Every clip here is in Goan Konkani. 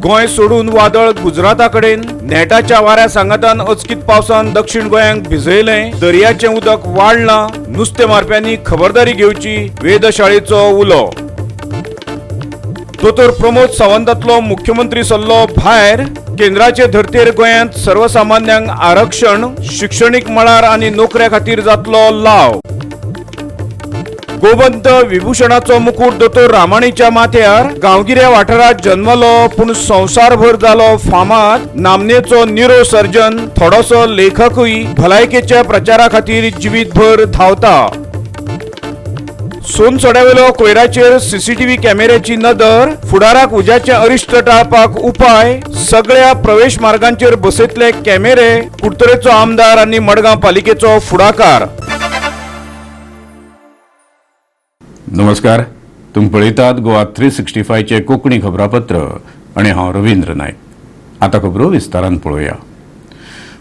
गोंय सोडून वादळ गुजराता कडेन. नेटाच्या वाऱ्या सांगातान अचकीत पावसान दक्षिण गोंयांक भिजयलें. दर्याचें उदक वाडलां. नुस्तें मारप्यांनी खबरदारी घेवची, वेधशाळेचो उलो. दोतोर प्रमोद सावंतातलो मुख्यमंत्री सल्लो भायर. केंद्राचे धर्तेर गोंयांत सर्वसामान्यांक आरक्षण. शिक्षणीक मळार आनी नोकऱ्या खातीर जातलो लाव. गोबंत विभूषणाचो मुकूट दोतोर रामाणीच्या माथ्यार. गांवगिऱ्या वाठारात जन्मलो पूण संवसारभर जालो फामाद. नामनेचो न्युरो सर्जन, थोडोसो लेखकूय. भलायकेच्या प्रचारा खातीर जिवीतभर धांवता. सोनसड्यावेलो कोयराचेर सीसीटीव्ही कॅमेऱ्याची नदर. फुडाराक उज्याचें अरिश्ट टाळपाक उपाय. सगळ्या प्रवेश मार्गांचेर बसयतले कॅमेरे. कुडतरेचो आमदार आनी मडगांव पालिकेचो फुडाकार. नमस्कार, तुमी पळयतात गोवा 365चे कोंकणी खबरापत्र आनी हांव रवींद्र नायक. आतां खबरो विस्तारान पळोवया.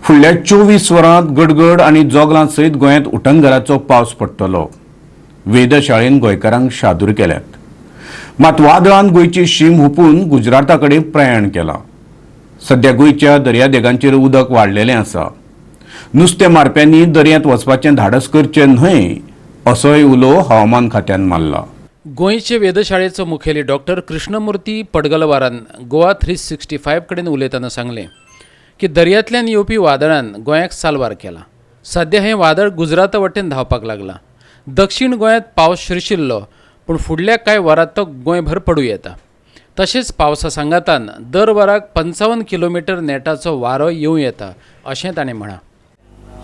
फुडल्या 24 वरांत गडगड आनी जोगलां सयत गोंयांत उटंगराचो पावस पडटलो. वेधशाळेन गोंयकारांक शादूर केल्यात. मात वादळान गोंयची शीम हुपून गुजराता कडेन प्रयाण केलां. सध्या गोंयच्या दर्यादेगांचेर उदक वाडलेलें आसा. नुस्तें मारप्यांनी दर्यांत वचपाचें धाडस करचें न्हय, असोय उलो हवामान खात्यान मारला. गोंयचे वेधशाळेचो मुखेली डॉक्टर कृष्णमूर्ती पडगलवारान गोवा 365 कडेन उलयतना सांगलें की दर्यांतल्यान येवपी वादळान गोंयाक साल्वार केला. सद्या हें वादळ गुजराता वटेन धांवपाक लागलां. दक्षिण गोंयांत पावस शिरशिल्लो, पूण फुडल्या कांय वरांत तो गोंयभर पडूं येता. तशेंच पावसा सांगातान दर वराक 55 किलोमिटर नेटाचो वारो येवं येता, अशें ताणें म्हळां.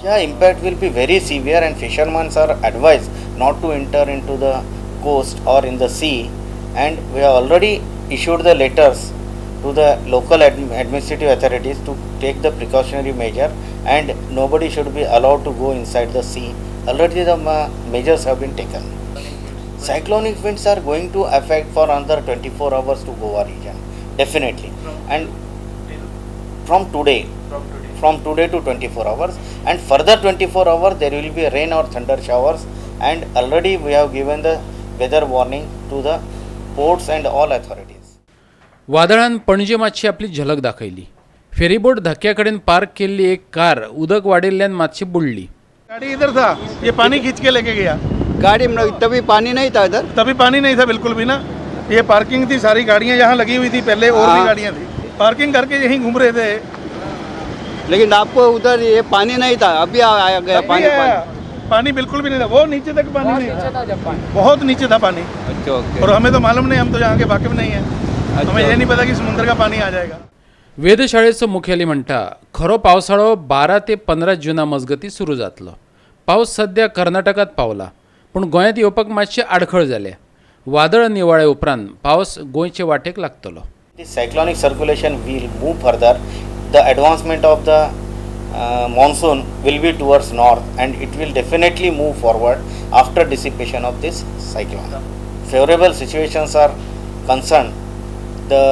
Yeah, impact will be very severe and fishermen are advised not to enter into the coast or in the sea, and we have already issued the letters to the local administrative authorities to take the precautionary measure and nobody should be allowed to go inside the sea. Already the measures have been taken. Cyclonic winds are going to affect for another 24 hours to Goa region, definitely, and from today to 24 hours, and further 24 hours there will be rain or thunder showers, and already we have given the weather warning to the ports and all authorities. वादळान Panaji मातशी आपली झलक दाखयली. फेरीबोट धक्क्या कडेन पार्क केल्ली एक कार उदक वाडिल्ल्यान मातशी बुडली. गाड़ी इधर था, ये पानी खींच के लेके गया. गाड़ी में तभी पानी नहीं था इधर? तभी पानी नहीं था बिल्कुल भी ना. ये पार्किंग थी, सारी गाड़ियाँ यहाँ लगी हुई थी पहले और भी गाड़ियाँ थी. पार्किंग करके यहीं घूम रहे थे. लेकिन आपको उधर ये पानी नहीं था, अभी आ गया? अभी पानी आया। पानी. पानी बिल्कुल भी नहीं था. वो नीचे तक पानी नहीं था, बहुत नीचे था पानी. अच्छा, ओके. और हमें तो मालूम नहीं, हम तो यहाँ के वाकिफ नहीं है. हमें ये नहीं पता कि समुद्र का पानी आ जाएगा. वेधशाळेचो मुखेली म्हणटा, खरो पावसाळो 12 ते 15 जुना मजगतीं सुरू जातलो. पावस सद्या कर्नाटकात पावला, पूण गोंयांत येवपाक मातशी आडखळ जाल्या. वादळ निवाळे उपरांत पावस गोंयचे वाटेक लागतलो. This cyclonic circulation will move further. The advancement of the monsoon will be towards north and it will definitely move forward after dissipation of this cyclone. Favorable situations are concerned, the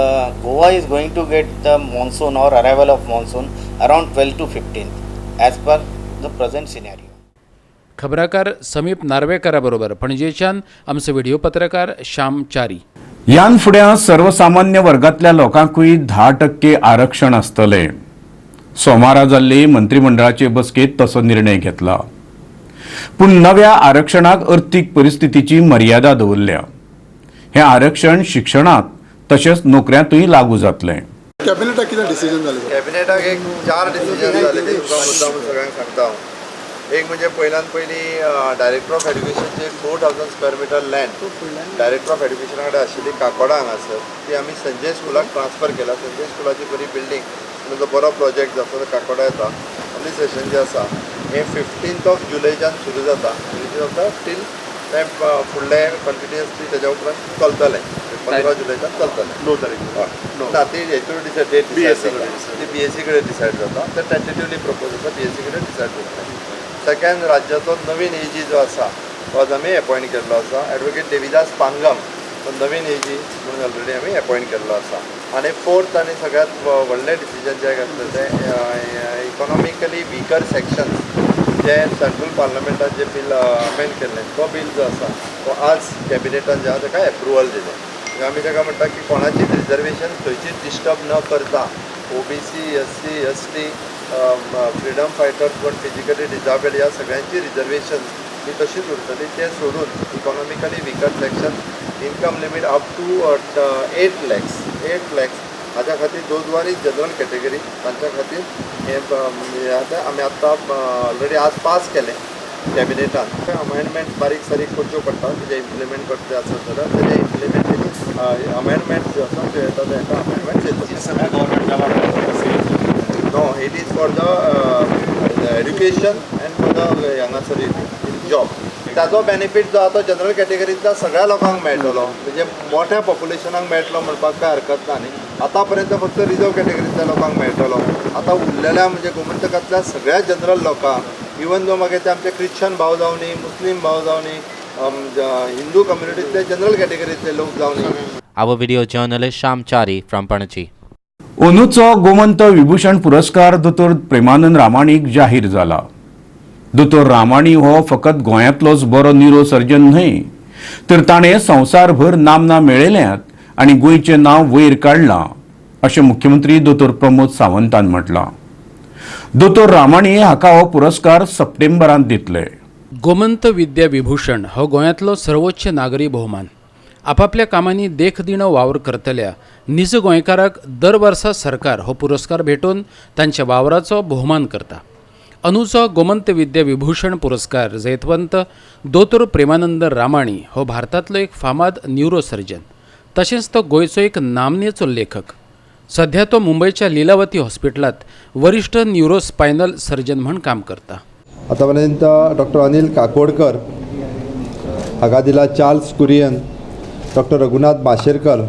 Goa is going to get the monsoon or arrival of monsoon around 12 to 15th as per the present scenario. खबराकार समीप नार्वेकरा बरोबर पणजेच्यान आमचो व्हिडिओ पत्रकार श्याम च्यारी. ह्यान फुड्यां सर्वसामान्य वर्गांतल्या लोकांकूय 10% आरक्षण आसतलें. सोमारा जाल्ले मंत्रिमंडळाचे बसकेंत तसो निर्णय घेतला. पूण नव्या आरक्षणाक अर्थीक परिस्थितीची मर्यादा दवरल्या. हें आरक्षण शिक्षणांत तशेंच नोकऱ्यांतूय लागू जातलें. कॅबिनेटाक कितें डिसिजन जालें? कॅबिनेटाक एक चार डिसिजन जाले, ते तुमकां मुद्दाम सगळ्यांक सांगता हांव. एक म्हणजे पयल्यान पयलीं डायरेक्टर ऑफ एड्युकेशनचे 4,000 square meter land director of एड्युकेशना कडेन आशिल्ली काकोडा हांगासर, ती आमी संजय स्कुलाक ट्रान्सफर केला. संजय स्कुलाची बरी बिल्डींग, जो बरो प्रोजेक्ट जाता तो काकोडा येता. आमली सेशन जें आसा हें 15th of जुलयच्यान सुरू जाता जाता टील तें फुडलें कंटिन्युअसली तेज्या उपरांत चलतलें. 15 जुलयच्यान चलतलें. 9 तारीख. हय, ना, ती हेतून डिसायड, डेट BSc जाता, ती बीएसई कडेन डिसायड जाता. ते टेंटेटिवली प्रपोज आसा, बीएसई कडेन डिसायड जाता. सेकंड, राज्याचो नवीन एजी जो आसा तो आज आमी एपॉयंट केल्लो आसा. एडवोकेट देविदास पांगम तो नवीन एजी म्हणून ऑलरेडी आमी एपॉयंट केल्लो आसा. आनी फोर्थ आनी सगळ्यांत व्हडलें डिसिजन जें घेतलें तें इकॉनॉमिकली विकर सेक्शन्स जे सेंट्रल पार्लमेंटान जे बील अमेंड केल्लें, तो बील जो आसा तो आज कॅबिनेटान जे आसा ताका एप्रुवल दिलें. आमी ताका म्हणटा की कोणाचीच रिजर्वेशन खंयचीच डिस्टर्ब न करता OBC, SC, ST, freedom fighters, कोण फिजिकली डिजाबल ह्या सगळ्यांची रिजर्वेशन ही तशीच उरतली. ते सोडून economically weaker section income limit up to 8 lakhs, 8 lakhs हाज्या खातीर those are in general category तांच्या खातीर हें आतां आमी आत्तां ऑलरेडी आज पास केलें कॅबिनेटान. अमेंडमेंट बारीक सारीक करच्यो पडटा, तेजें इम्प्लिमेंट करचें आसत जाल्यार तेजें इम्प्लिमेंट अमेंडमेंट ज्यो आसा त्यो येता, तेका अमेंडमेंट्स येतले. No, it is for the education and for the हांगासर जॉब. ताजो बेनिफीट जो आहा तो जनरल कॅटेगरींतल्या सगळ्या लोकांक मेळटलो, म्हणजे मोठ्या पॉप्युलेशनाक मेळटलो म्हणपाक कांय हरकत ना. न्ही, आतां पर्यंत फक्त रिजर्व कॅटेगरींतल्या लोकांक मेळटलो, आतां उरलेल्या म्हणजे गोमंतकांतल्या सगळ्या जनरल लोकांक, इवन दो मागीर ते आमचे क्रिश्चन भाव जावनी, मुस्लीम भाव जावनी, हिंदू कम्युनिटींतले जनरल कॅटेगरींतले लोक जावनी. Our video journalist Sham Chari from Panaji. अंदूचो Gomant Vibhushan पुरस्कार दोतोर प्रेमानंद रामाणीक जाहीर जाला. दोतोर रामाणी हो फकत गोंयांतलोच बरो न्युरो सर्जन न्हय, तर ताणें संवसारभर नामना मेळयल्यात आनी गोंयचें नांव वयर काडलां अशें मुख्यमंत्री दोतोर प्रमोद सावंतान म्हटलां. दोतोर रामाणी हाका हो पुरस्कार सप्टेंबरांत दितले. गोमंत विद्या विभूषण हो गोंयांतलो सर्वोच्च नागरी भोवमान. आपापल्या कामांनी देखदिणो वावर करतल्या निज गोंयकाराक दर वर्सा सरकार हो पुरस्कार भेटोवन तांच्या वावराचो भोवमान करता. अंदूचो गोमंत विद्या विभूषण पुरस्कार जैतवंत दोतोर प्रेमानंद रामाणी हो भारतांतलो एक फामाद न्युरोसर्जन, तशेंच तो गोंयचो एक नामनेचो लेखक. सध्या तो मुंबयच्या लिलावती हॉस्पिटलांत वरिश्ठ न्युरोस्पायनल सर्जन म्हूण काम करता. आतापर्यंत डॉक्टर अनिल काकोडकर हाका दिला, Charles Kurien, doctor Raghunath Mashelkar,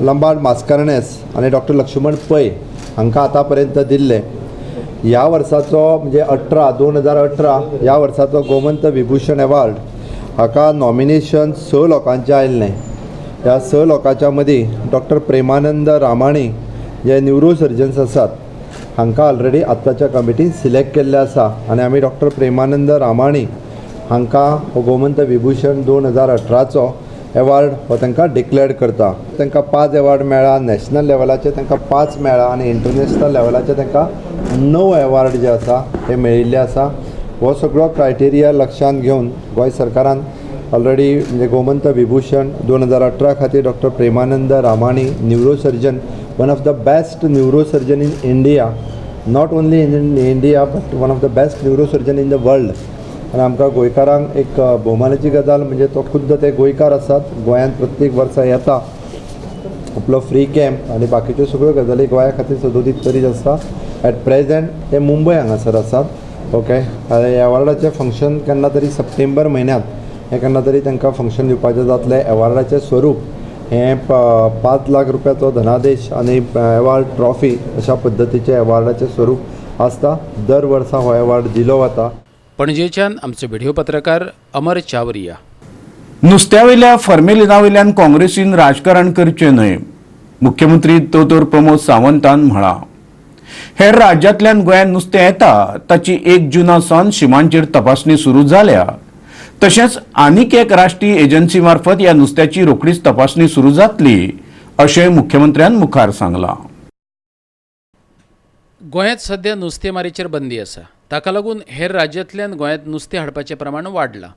Lambert Mascarenhas आनी डॉक्टर लक्ष्मण पै हांकां आतां पर्यंत दिल्ले. ह्या वर्साचो म्हणजे 18, 2018 ह्या वर्साचो गोमंत विभूषण एवॉर्ड हाका नॉमिनेशन स लोकांचें आयिल्लें. ह्या स लोकांच्या मदीं डॉक्टर प्रेमानंद रामाणी जे न्युरो सर्जन्स आसात हांकां ऑलरेडी आत्ताच्या कमिटीन सिलेक्ट केल्लें आसा आनी आमी डॉक्टर प्रेमानंद रामाणी हांकां हो गोमंत विभूषण 2018चो एवॉर्ड हो तांकां डिक्लेअर करता. तांकां पांच एवॉर्ड मेळ्ळा. नॅशनल लेवलाचेर तांकां पांच मेळ्ळा आनी इंटरनॅशनल लेवलाचेर तांकां णव एवॉर्ड जे आसा ते मेळिल्ले आसा. हो सगळो क्रायटेरिया लक्षांत घेवन गोंय सरकारान ऑलरेडी म्हणजे गोमंत विभूषण 2018 खातीर doctor Premanand Ramani, neurosurgeon, one of the best neurosurgeon in India, not only in India but one of the best neurosurgeon in the world. आनी आमकां गोंयकारांक एक भोवमानाची गजाल म्हणजे तो खुद्द ते गोंयकार आसात, गोंयांत प्रत्येक वर्सा येता, आपलो फ्री कॅम्प आनी बाकीच्यो सगळ्यो गजाली गोंया खातीर सदोदीत करीत आसता. एट प्रेजेंट ते मुंबय हांगासर आसात. ओके, एवॉर्डाचें फंक्शन केन्ना तरी सप्टेंबर म्हयन्यांत हें केन्ना तरी तांकां फंक्शन दिवपाचें जातलें. एवॉर्डाचें स्वरूप हें 5 लाख रुपयाचो धनादेश आनी एवॉर्ड ट्रॉफी अशा पद्दतीचें एवॉर्डाचें स्वरूप आसता. दर वर्सा हो एवॉर्ड दिलो वता. पणजेच्यान आमचो व्हिडिओ पत्रकार अमर चावरिया. नुस्त्यावयल्या फॉर्मेलिनावयल्यान काँग्रेसीन राजकारण करचें न्हय, मुख्यमंत्री दोतोर प्रमोद सावंतान म्हळां. हेर राज्यांतल्यान गोंयांत नुस्तें येता ताची 1 जुना सावन शिमांचेर तपासणी सुरू जाल्या. तशेंच आनीक एक राष्ट्रीय एजन्सी मार्फत ह्या नुस्त्याची रोखडीच तपासणी सुरू जातली अशें मुख्यमंत्र्यान मुखार सांगलां. गोंयांत सध्या नुस्तेमारीचेर बंदी आसा. ताका लागून हेर राज्यांतल्यान गोंयांत नुस्तें हाडपाचें प्रमाण वाडलां.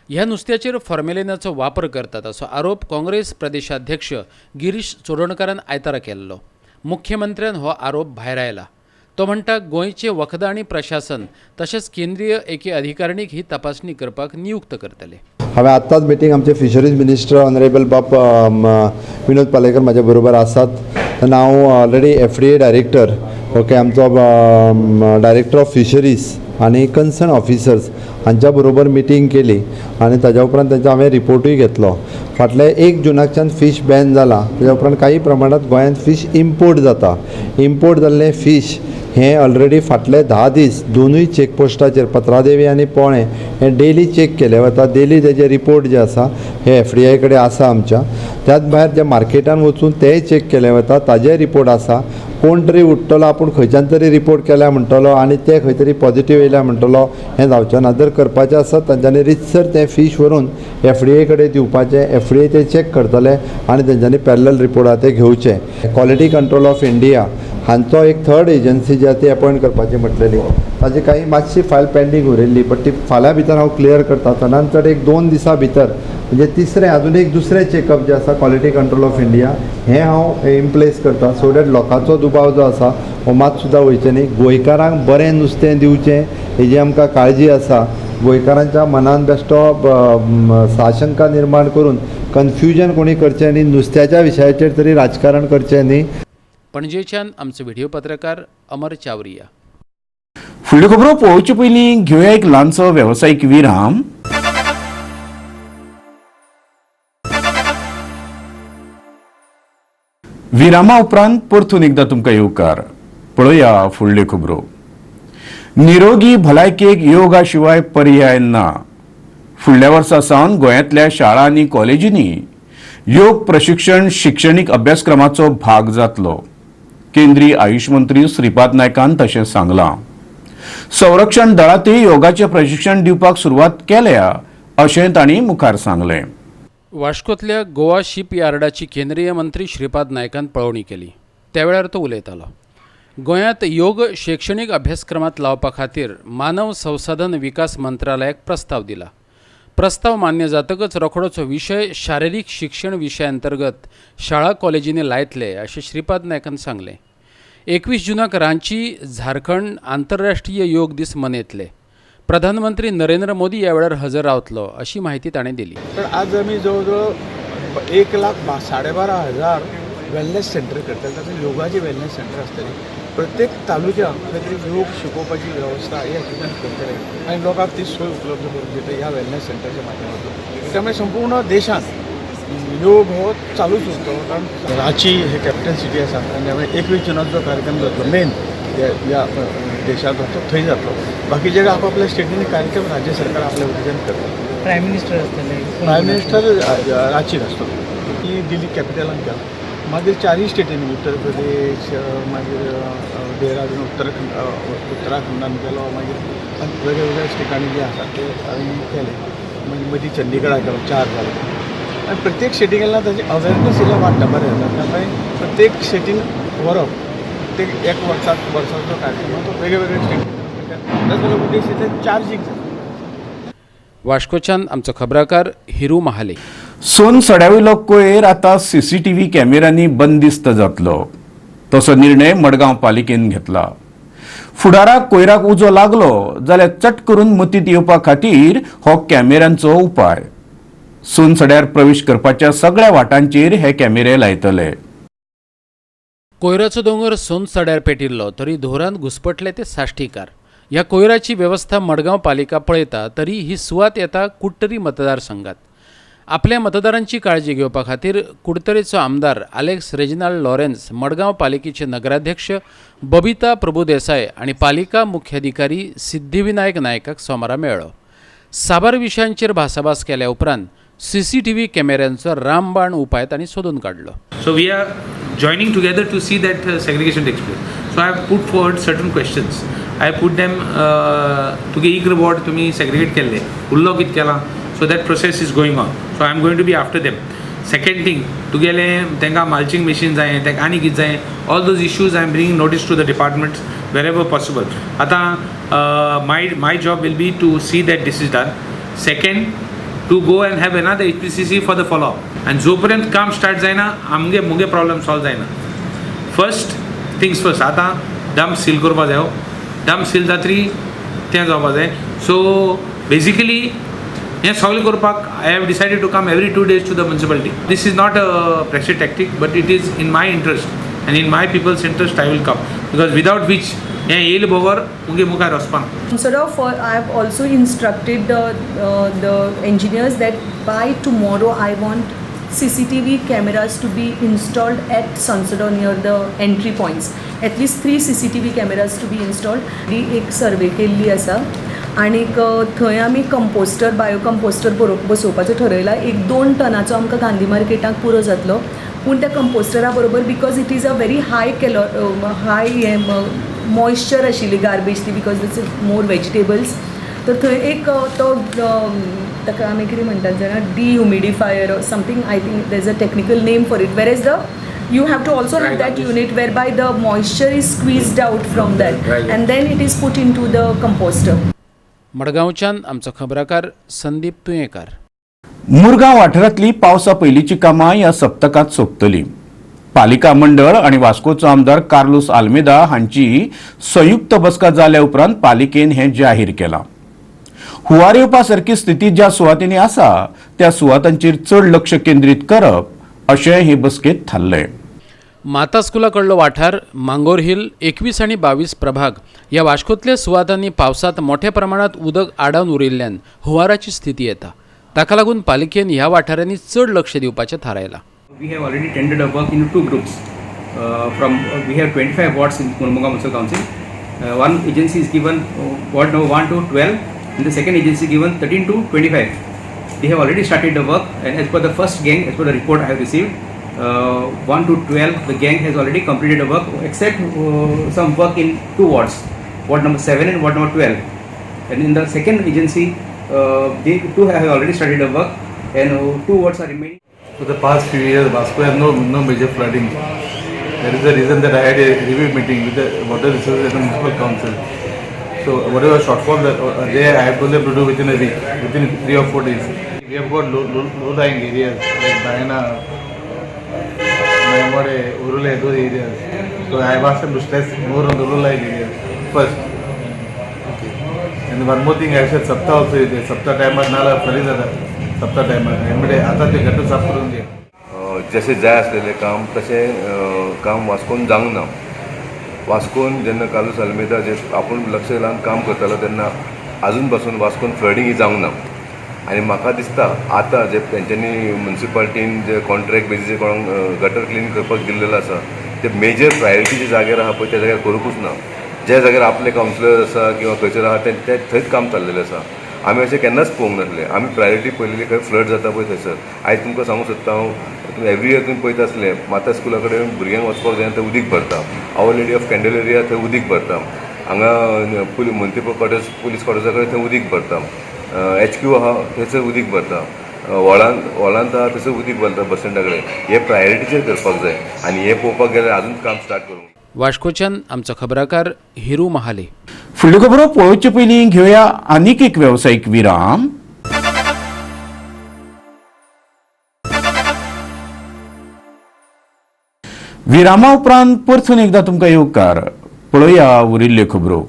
ह्या नुस्त्याचेर फॉर्मेलिनाचो वापर करतात असो आरोप काँग्रेस प्रदेशाध्यक्ष गिरीश चोडणकारान आयतारा केल्लो. मुख्यमंत्र्यान हो आरोप भायरायला. तो म्हणटा, गोंयचें वखदां आनी प्रशासन तशेंच केंद्रीय एके अधिकारणीक ही तपासणी करपाक नियुक्त करतले. हांवें आत्ताच मिटींग, आमचे फिशरीज मिनिस्टर ऑनरेबल बाब विनोद पालेकर म्हाजे बरोबर आसात. तेन्ना हांव already FDA director, okay, आमचो डायरेक्टर ऑफ फिशरीज आनी कन्सर्न ऑफिसर्स हांच्या बरोबर मिटींग केली आनी ताज्या उपरांत तांचो हांवें रिपोर्टूय घेतलो. फाटले 1 जुनाकच्यान फीश बॅन जाला, ताज्या उपरांत काही प्रमाणांत गोंयांत फीश इम्पोर्ट जाता. इम्पोर्ट जाल्लें फीश हें ऑलरेडी फाटले 10 दीस दोनूय चॅकपोस्टाचेर, पत्रादेवी आनी पोळें, हें डेली चॅक केलें वता. डेली तेजे रिपोर्ट जे आसा हे एफडीए कडेन आसा आमच्या. त्याच भायर जे मार्केटान वचून तेय चॅक केले वता, ताजेय रिपोर्ट आसा. कोण तरी उठ्ठलो आपूण खंयच्यान तरी रिपोर्ट केल्या म्हणटलो आनी ते खंय तरी पॉझिटिव्ह येयल्या म्हणटलो, हें जावचें ना. जर करपाचें आसत तांच्यांनी रितसर तें फीश व्हरून एफडीए कडेन दिवपाचें, एफडीए ते चॅक करतले आनी तेंच्यांनी पॅरलल रिपोर्ट आहा ते घेवचे. क्वॉलिटी कंट्रोल ऑफ इंडिया हांचो एक थर्ड एजन्सी जी आहा ती अपॉयंट करपाची म्हटलेली, ताजी काही मातशी फायल पेंडींग उरिल्ली, बट ती फाल्यां भितर हांव क्लियर करता. चडान चड 1-2 दिसां भितर म्हणजे तिसरें अजून एक दुसरें चॅकअप जें आसा क्वॉलिटी कंट्रोल ऑफ इंडिया हें हांव इन प्लेस करता, सो that लोकांचो दुबाव जो आसा हो मात सुद्दां वयचें न्ही. गोंयकारांक बरें नुस्तें दिवचें हेजी आमकां काळजी आसा. गोंयकारांच्या मनान बेश्टो साशंका निर्माण करून कन्फ्युजन कोणी करचें न्ही, नुस्त्याच्या विशयाचेर तरी राजकारण करचें न्ही. पणजेच्यान आमचो व्हिडिओ पत्रकार अमर चावरिया. फुडल्यो खबरो पळोवचे पयलीं घेवया एक ल्हानसो वेवसायीक विराम. विरामा उपरांत परतून एकदां तुमकां येवकार. पळोवया फुडल्यो खबरो. निरोगी भलायकेक योगा शिवाय पर्याय ना. फुडल्या वर्सा सावन गोंयांतल्या शाळा आनी कॉलेजींनी योग प्रशिक्षण शिक्षणीक अभ्यासक्रमाचो भाग जातलो. केंद्रीय आयुष मंत्री श्रीपाद नायकान तशें सांगलां. संरक्षण दळांतय योगाचें प्रशिक्षण दिवपाक सुरवात केल्या अशें तांणी मुखार सांगलें. वास्कोतल्या गोवा शिप यार्डाची केंद्रीय मंत्री श्रीपाद नायकान पळोवणी केली. त्या वेळार तो उलयतालो. गोंयांत योग शैक्षणीक अभ्यासक्रमांत लावपा खातीर मानव संसाधन विकास मंत्रालयाक प्रस्ताव दिला. प्रस्ताव मान्य जातकच रोखडोच विशय शारिरीक शिक्षण विशया अंतर्गत शाळा कॉलेजींनी लायतले अशें श्रीपाद नायकान सांगलें. 21 जूनाक रांची झारखंड आंतरराष्ट्रीय योग दीस मनयतले. प्रधानमंत्री नरेंद्र मोदी ह्या वेळार हजर रावतलो अशी माहिती ताणें दिली. तर आज आमी जवळ जवळ 1,12,500 वेलनेस सेंटर करतले. तातूंत योगाचे वेलनेस सेंटर आसतले. प्रत्येक तालुक्याक खंय तरी योग शिकोवपाची वेवस्था ह्या ठिकाणी करतले आनी लोकांक ती सोय उपलब्ध करून दितले ह्या वेलनेस सेंटरच्या माध्यमातून. त्यामुळे संपूर्ण देशांत योग हो चालूच उरतलो. कारण रांची हे कॅपिटल सिटी आसा आनी त्यामुळे 21 जुनाचो जो कार्यक्रम जातलो मेन ह्या देशांत तो थंय जातलो. बाकीचे आपापल्या स्टेटींनी कार्यक्रम राज्य सरकार आपल्या वतीच्यान करतले. प्रायम मिनिस्टर आसतले. प्रायम मिनिस्टर रांचीर आसतलो. ती दिल्ली कॅपिटलान केला. मागीर 4 स्टेटींनी उत्तर प्रदेश, मागीर देहरादून, उत्तराखंडान केलो, मागीर वेगळ्या ठिकाणी जे आसा ते हांवें केले. मागीर मदीं चंदीगडाक केलो, 4 जाले. आनी प्रत्येक स्टेटी गेल्यार ताची अवेरनेस इल्लो वाडटा, बरें जाता. त्यामुळे प्रत्येक स्टेटीन व्हरप प्रत्येक एक वर्साचो कार्यक्रम तो वेगळे वेगळे स्टेटीन ताचो उद्देश इतले चार्जींग जाता. वास्कोच्यान आमचो खबराकार हिरू महाले. सोन सड्यावयलो कोयर आतां सीसीटीव्ही कॅमेऱ्यांनी बंदिस्त जातलो तसो निर्णय मडगांव पालिकेन घेतला. फुडाराक कोयराक उजो लागलो जाल्यार चट करून मतींत येवपा खातीर हो कॅमेऱ्यांचो उपाय. सोन सड्यार प्रवेश करपाच्या सगळ्या वाटांचेर हे कॅमेरे लायतले. कोयराचो दोंगर सोन सड्यार पेटिल्लो तरी धोरांत घुसपटले ते साश्टीकार. ह्या कोयराची वेवस्था मडगांव पालिका पळयता तरी ही सुवात येता कुडटरी मतदारसंघात. आपल्या मतदारांची काळजी घेवपा खातीर कुडतरेचो आमदार आलेक्स रेजिनाल्ड लॉरेन्स, मडगांव पालिकेचे नगराध्यक्ष बबिता प्रभुदेसाय आनी पालिका मुख्याधिकारी सिद्धिविनायक नायकाक सोमारा मेळ्ळो. साबार विशयांचेर भासाभास केल्या उपरांत सीसीटीव्ही कॅमेऱ्यांचो रामबाण उपाय तांणी सोदून काडलो. So we are joining together to see that segregation takes place. So I have put forward certain questions. I put them तुगे एक रिवॉर्ड तुमी सेग्रिगेट केल्ले उरलो कितें केलां. So that process is going on. So I am going to be after them. Second thing, तुगेले तांकां माल्चिंग मशीन जाय, तांकां आनी कितें जाय, all those issues I am bringing notice to the departments wherever possible. आतां my job will be to see that this is done. Second, to go and have another HPCC for the follow up. आनी जो पर्यंत काम स्टार्ट जायना आमगे मुगे प्रॉब्लम सॉल्व जायना. फर्स्ट थिंग्स फर्स्ट, आतां डंप सील करपा जायो, डंप सील जातरी तें जावपा जाय. सो बेजिकली हें सगळें करपाक I have decided to come every 2 days to the municipality. This is not a pressure tactic, but it is in my interest and in my people's interest I will come, because without which हें येयले बगर मुगे मुखार वचपाना. Sort of, I have also instructed the engineers that by tomorrow I want CCTV cameras to be installed at Sonsodo near the entry points. At least 3 CCTV cameras to be installed. ही एक सर्वे केल्ली आसा आनीक थंय आमी कंपोस्टर, बायो कंपोस्टर बसोवपाचो ठरयला. 1-2 टनाचो आमकां गांधी मार्केटाक पुरो जातलो. पूण त्या कंपोस्टरा बरोबर because it is a very high high हें मॉयश्चर आशिल्ली गार्बेज ती, because it's more vegetables. तर थंय एक तो ताका आमी कितें म्हणटात जाणा, dehumidifier something, I think there is a technical name for it, where is the you have to also have that unit whereby the moisture is squeezed out from that and then it is put into the composter. मडगांवच्यान आमचो खबराकार संदीप तुयेंकार. मुरगांव वाठारांतली पावसा पयलींची कामां ह्या सप्तकांत सोंपतली. पालिका मंडळ आनी वास्कोचो आमदार कार्लूस आल्मेदा हांची संयुक्त बसका जाल्या उपरांत पालिकेन हें जाहीर केलां. हुंवार येवपा सारकी स्थिती ज्या सुवातींनी आसा त्या सुवातांचेर चड लक्ष केंद्रीत करप अशें हे बसकेंत थारलें. माता स्कुला कडलो वाठार, मांगोर हिल, 21 आनी 22 प्रभाग ह्या वास्कोतल्या सुवातांनी पावसांत मोठ्या प्रमाणांत उदक आडावन उरिल्ल्यान हुंवाराची स्थिती येता. ताका लागून पालिकेन ह्या वाठारांनी चड लक्ष दिवपाचें थारायलां. We have already tendered our work into two groups. We have 25 wards in Mormugao Municipal Council. One agency is given ward number 1 to 12, and the second agency given 13 to 25. They have already started the work, and as per the first gang, as per the report I have received, 1 to 12, the gang has already completed the work, except some work in two wards, ward number 7 and ward number 12. And in the second agency, they too have already started the work, and 2 wards are remaining. For the past few years, Vasco has no major flooding. That is the reason that I had a review meeting with the Water Resources and the Municipal Council. So whatever shortfall that there, I have told them to do within a week, within 3 or 4 days. We have got low-lying areas like Baina, Maimore, Urule, those areas. So I have asked them to stress more on the low-lying areas first. Okay. And one more thing I said, Sapta also is there. Sapta timer nala flooding जाता. सप्ता टायमार म्हणजे आतां ते गटर साफ करून दी. जशें जाय आसलेलें काम तशें काम वास्कोन जावंक ना. वास्कोन जेन्ना कार्लूस आल्मेदा जे आपूण लक्ष लावन काम करतालो तेन्ना आजून पासून वास्कोन फ्लडींग ही जावंक ना. आनी म्हाका दिसता आतां जे तेंच्यांनी मुन्सिपाल्टीन जे कॉन्ट्रॅक्ट बेजीचेर कोणाक गटर क्लीन करपाक दिल्लेलो आसा ते मेजर प्रायोरिटीच्या जाग्यार आहा पळय त्या जाग्यार करुंकूच ना. ज्या जाग्यार आपले कावन्सिलर आसा किंवा खंयसर आहा ते थंयच काम चल्लेलें आसा. आमी अशें केन्नाच पळोवंक नासलें. आमी प्रायोरिटी पळयलेली खंय फ्लड जाता पळय थंयसर. आयज तुमकां सांगूंक सोदता हांव, तुमी एवरी इयर तुमी पळयता आसले माता स्कुला कडेन भुरग्यांक वचपाक जायना थंय उदीक भरता. Our lady of कॅन्डलेरिया थंय उदीक भरता. हांगा मंत्रीपूर क्वॉर्टर्स पुलीस क्वॉर्टर्सा कडेन थंय उदीक भरता. एच क्यू आहा थंयसर उदीक भरता. व्हळांत आहा थंयसर उदीक भरता बस स्टँडा कडेन. हे प्रायोरिटीचेर करपाक जाय आनी हें पळोवपाक गेल्यार आजून काम स्टार्ट करूंक. वास्कोच्यान आमचो खबराकार हिरू महाले. फुडल्यो खबरो पळोवचे पयलीं घेवया आनीक एक वेवसायीक विराम. विरामा उपरांत परतून एकदा तुमकां येवकार. पळोवया उरिल्ल्यो खबरो.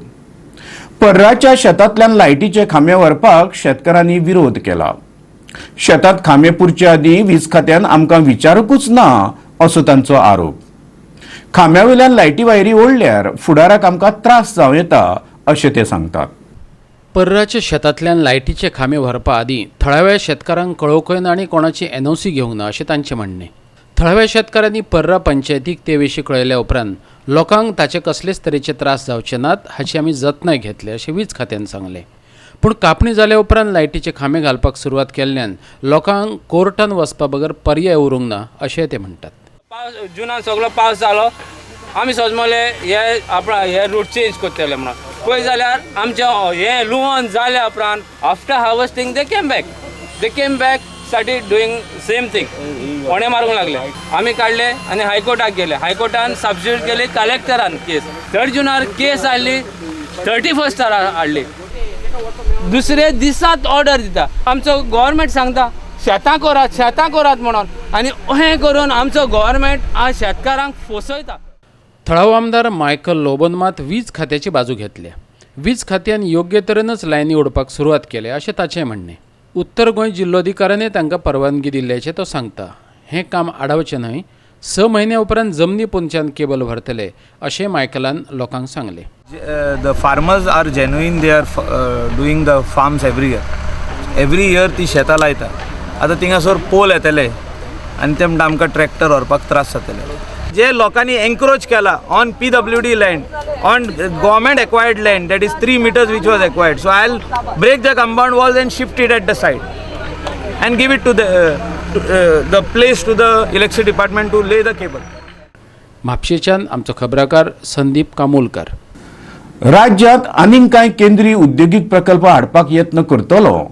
पर्राच्या शेतांतल्यान लायटीचे खांबे व्हरपाक शेतकारांनी विरोध केला. शेतांत खांबे पुरचे आदीं वीज खात्यान आमकां विचारूंकूच ना असो तांचो आरोप. खांब्या वयल्यान लायटी वायरी ओडल्यार फुडाराक आमकां त्रास जावं येता अशें ते सांगतात. पर्राच्या शेतांतल्यान लायटीचे खांबे व्हरपा आदीं थळाव्या शेतकारांक कळोवंकय ना आनी कोणाची एनओसी घेवंक ना अशें तांचें म्हणणें. थळाव्या शेतकारांनी पर्रा पंचायतीक ते विशीं कळयल्या उपरांत लोकांक ताचे कसलेच तरेचे त्रास जावचे नात हाची आमी जतनाय घेतले अशें वीज खात्यान सांगलें. पूण कापणी जाल्या उपरांत लायटीचे खांबे घालपाक सुरवात केल्ल्यान लोकांक कोर्टान वचपा बगर पर्याय उरूंक ना अशें ते म्हणटात. पावस जुनान सगळो पावस जालो, आमी सजमले हे आपणा हे रूट चेंज करतले म्हणून. पळय जाल्यार आमचें हें लुवन जाल्या उपरांत after harvesting they came back started doing same thing. कोणे मारूंक लागले, आमी काडले आनी हायकोर्टाक गेले. हायकोर्टान सबस्टिट्यूट केली कलेक्टरान केस. 3 जुनार केस हाडली, 31 हाडली. दुसरे दिसात ऑर्डर दिता. आमचो गव्हर्मेंट सांगता शेतां करात शेतां करात म्हणून, आनी अहें करून आमचो गव्हर्मेंट आज शेतकारांक फोसयता. थळावो आमदार मायकल लोबोन मात वीज खात्याची बाजू घेतल्या. वीज खात्यान योग्य तरेनच लायनी ओडपाक सुरवात केल्या अशें ताचें म्हणणें. उत्तर गोंय जिल्लोधिकाऱ्यान तांकां परवानगी दिल्ल्याचें तो सांगता. हें काम आडावचें न्हय, 6 म्हयन्या उपरांत जमनी पोंदच्यान केबल व्हरतले अशें मायकलान लोकांक सांगलें. The farmers are genuine, they are doing the farms every year. Every year ती शेतां लायता. आतां थिंगासर पोल येतले आनी ते म्हणटा आमकां ट्रॅक्टर व्हरपाक त्रास जातले. जे लोकांनी एन्क्रोच केला on PWD land, on government acquired land, that is 3 meters which was acquired. So I will break the compound walls and shift it at the side and give it to the the place to the electricity department to lay the cable. म्हापशेच्यान आमचो खबराकार संदीप कामोलकर. राज्यांत आनीक कांय केंद्रीय उद्देगीक प्रकल्प हाडपाक यत्न करतलो,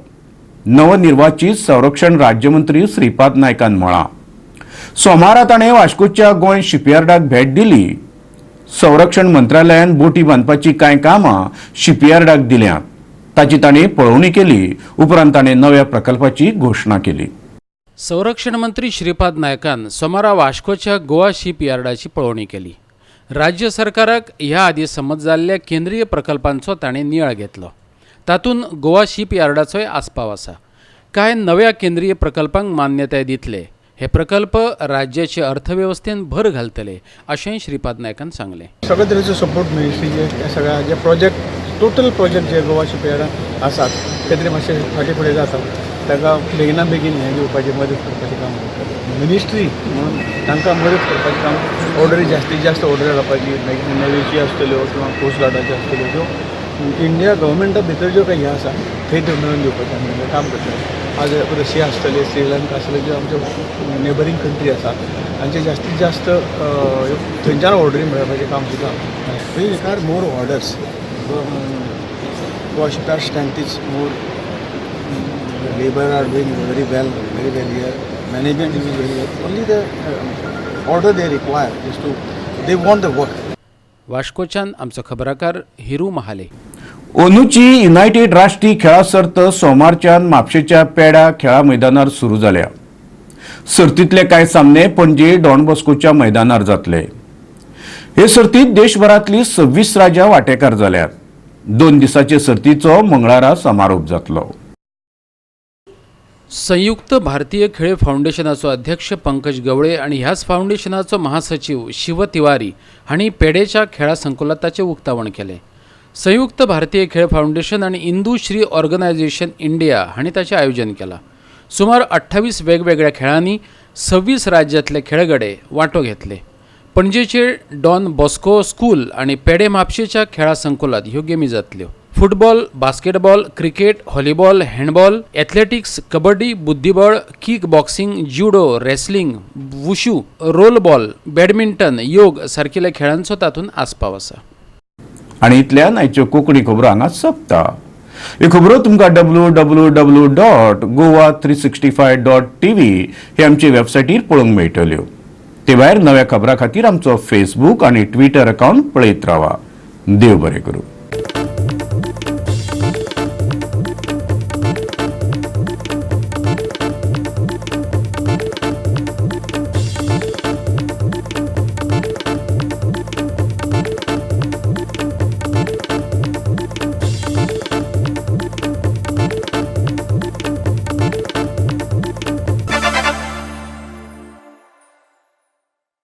नवनिर्वाचित संरक्षण राज्यमंत्री श्रीपाद नायकान म्हळां. सोमारा ताणें वास्कोच्या गोंय शिपयार्डाक भेट दिली. संरक्षण मंत्रालयान बोटी बांदपाची कांय कामां शिपयार्डाक दिल्यांत, ताची ताणें पळोवणी केली. उपरांत ताणें नव्या प्रकल्पाची घोशणा केली. संरक्षण मंत्री श्रीपाद नायकान सोमारा वास्कोच्या गोवा शिपयार्डाची पळोवणी केली. राज्य सरकाराक ह्या आदीं समज जाल्ल्या केंद्रीय प्रकल्पांचो ताणें नियाळ घेतलो. तातूंत गोवा शिपयार्डाचोय आस्पाव आसा. कांय नव्या केंद्रीय प्रकल्पांक मान्यताय दितले. हे प्रकल्प राज्याचे अर्थवेवस्थेन भर घालतले अशेंय श्रीपाद नायकान सांगलें. सगळे तरेचो सपोर्ट मिनिस्ट्रीचे सगळ्या जे प्रोजेक्ट, टोटल प्रोजेक्ट जे गोवा शिपयार्डान आसात ते तरी मातशे फाटीं फुडें जाता, ताका बेगिना बेगीन हें दिवपाचें, मदत करपाचें काम करता मिनिस्ट्री म्हणून. तांकां मदत करपाचें काम, ऑर्डरी जास्तीत जास्त ऑर्डरी हाडपाची, मागीर नेवीची आसतल्यो किंवा कोस्ट गार्डाच्यो आसतल्यो, त्यो इंडिया गव्हर्मेंटा भितर ज्यो काही हें आसा थंय त्यो मेळोवन दिवपाचें आमी काम करतले. आज रशिया आसतले, श्रीलंका आसतले, ज्यो आमच्यो नेबरींग कंट्री आसा तांचे जास्तीत जास्त थंयच्यान ऑर्डरी मेळपाचें काम सुद्दां. We require more orders. Goa Shipyard strength is more. Labour are doing very well, very well here. Management is very well. Only the order they require is to, they want the work. वास्कोच्यान आमचो खबराकार हिरू महाले. अंदूची युनायटेड राष्ट्रीय खेळां सर्त सोमारच्यान म्हापशेच्या पेडा खेळां मैदानार सुरू जाल्या. सर्तींतले कांय सामने पणजे डॉन बॉस्कोच्या मैदानार जातले. हे सर्तीत देशभरांतली 26 राज्यां वांटेकार जाल्यात. 2 दिसाचे सर्तीचो मंगळारा समारोप जातलो. संयुक्त भारतीय खेळ फावंडेशनाचो अध्यक्ष पंकज गवळे आनी ह्याच फावंडेशनाचो महासचीव शिव तिवारी हांणी पेडेच्या खेळां संकुलाताचें उक्तावण केलें. संयुक्त भारतीय खेळ फावंडेशन आनी इंदू श्री ऑर्गनायझेशन इंडिया हांणी ताचें आयोजन केलां. सुमार 28 वेगवेगळ्या खेळांनी 26 राज्यांतले खेळगडे वांटो घेतले. पणजेचे डॉन बॉस्को स्कूल आनी पेडे म्हापशेच्या खेळां संकुलात ह्यो गेमी जातल्यो. Football, basketball, cricket, volleyball, handball, athletics, kabaddi, बुद्धिबळ, kick boxing, judo, wrestling, wushu, roll ball, badminton, योग सारकिल्या खेळांचो तातूंत आस्पाव आसा. आनी इतल्यान आयच्यो कोंकणी खबरो हांगा सोंपता. ह्यो खबरो तुमकां www.goa365.tv हे आमचे वेबसायटीर पळोवंक मेळटल्यो. ते भायर नव्या खबरां खातीर आमचो फेसबूक आनी ट्विटर अकावंट पळयत रावा. देव बरें करूं.